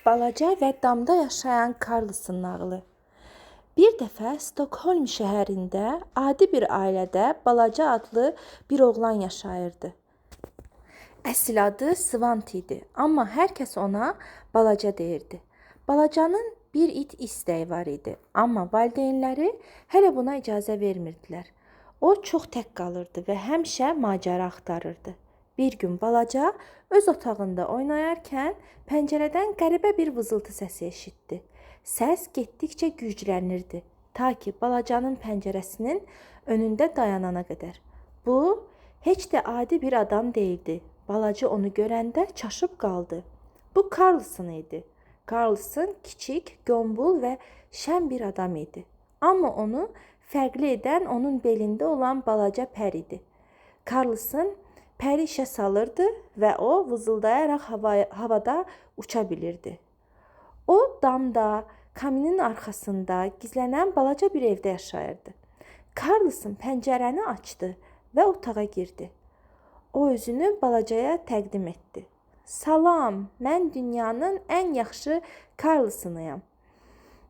Balaca və damda yaşayan Karlsson nağılı. Bir dəfə Stokholm şəhərində adi bir ailədə Balaca adlı bir oğlan yaşayırdı. Əsl adı Svant idi, amma hər kəs ona Balaca deyirdi. Balacanın bir it istəyi var idi, amma valideynləri hələ buna icazə vermirdilər. O çox tək qalırdı və həmişə macəra axtarırdı. Bir gün balaca öz otağında oynayarkən pəncərədən qəribə bir vızıltı səsi eşitdi. Səs getdikcə güclənirdi, ta ki balacanın pəncərəsinin önündə dayanana qədər. Bu heç də adi bir adam deyildi. Balaca onu görəndə çaşıb qaldı. Bu Karlsson idi. Karlsson kiçik, gombul və şən bir adam idi. Amma onu fərqli edən onun belində olan balaca pər idi. Karlsson pəri işə salırdı və o vızıldayaraq havada uça bilirdi. O damda, kaminin arxasında gizlənən balaca bir evdə yaşayırdı. Karlsson pəncərəni açdı və otağa girdi. O özünü balacaya təqdim etdi. Salam, mən dünyanın ən yaxşı Karlssonuyam.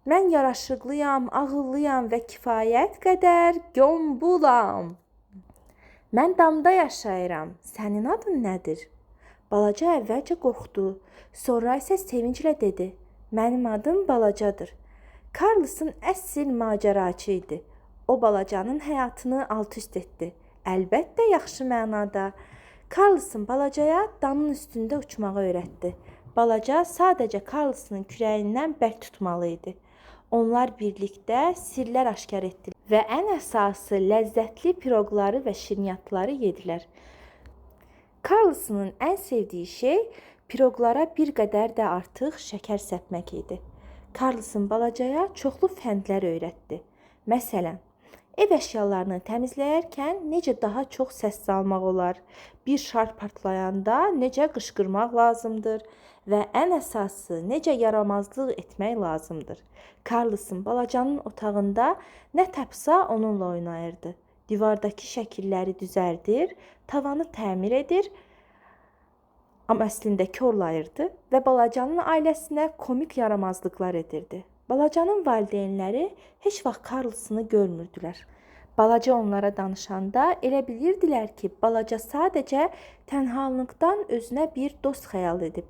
Mən yaraşıqlıyam, ağıllıyam və kifayət qədər gombulam. Mən damda yaşayıram. Sənin adın nədir? Balaca əvvəlcə qorxdu, sonra isə sevinclə dedi: Mənim adım Balacadır. Karlsson əsl macəraçı idi. O balacanın həyatını alt-üst etdi. Əlbəttə yaxşı mənada. Karlsson balacaya damın üstündə uçmağı öyrətdi. Balaca sadəcə Karlssonun kürəyindən bərk tutmalı idi. Onlar birlikdə sirlər aşkar etdilər və ən əsası ləzzətli piroqları və şirniyyatları yedilər. Karlssonun ən sevdiyi şey piroqlara bir qədər də artıq şəkər səpmək idi. Karlsson balacaya çoxlu fəndlər öyrətdi. Məsələn, ev əşyalarını təmizləyərkən necə daha çox səs salmaq olar, bir şar partlayanda necə qışqırmaq lazımdır və ən əsası necə yaramazlıq etmək lazımdır. Karlsson balacanın otağında nə tapsa onunla oynayırdı. Divardakı şəkilləri düzəldir, tavanı təmir edir, amma əslində korlayırdı və balacanın ailəsinə komik yaramazlıqlar edirdi. Balacanın valideynləri heç vaxt Karlssonu görmürdülər. Balaca onlara danışanda elə bilirdilər ki, balaca sadəcə tənhalıqdan özünə bir dost xəyal edib.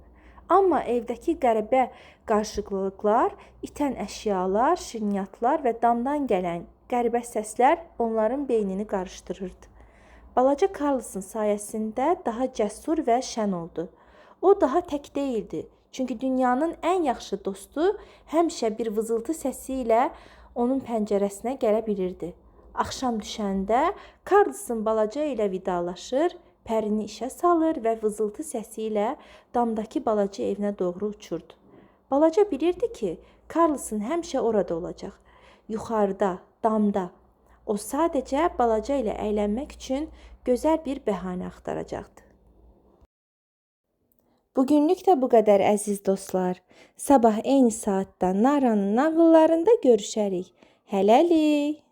Amma evdəki qəribə qarışıqlıqlar, itən əşyalar, şirniyyatlar və damdan gələn qəribə səslər onların beynini qarışdırırdı. Balaca Karlsson sayəsində daha cəsur və şən oldu. O daha tək deyildi. Çünki dünyanın ən yaxşı dostu həmişə bir vızıltı səsi ilə onun pəncərəsinə gələ bilirdi. Axşam düşəndə Karlsson balaca ilə vidalaşır, pərini işə salır və vızıltı səsi ilə damdakı balaca evinə doğru uçurdu. Balaca bilirdi ki, Karlsson həmişə orada olacaq. Yuxarıda, damda. O sadəcə balaca ilə əylənmək üçün gözəl bir bəhanə axtaracaqdı. Bugünlük də bu qədər əziz dostlar. Sabah eyni saatda Naranın nağıllarında görüşərik. Hələlik.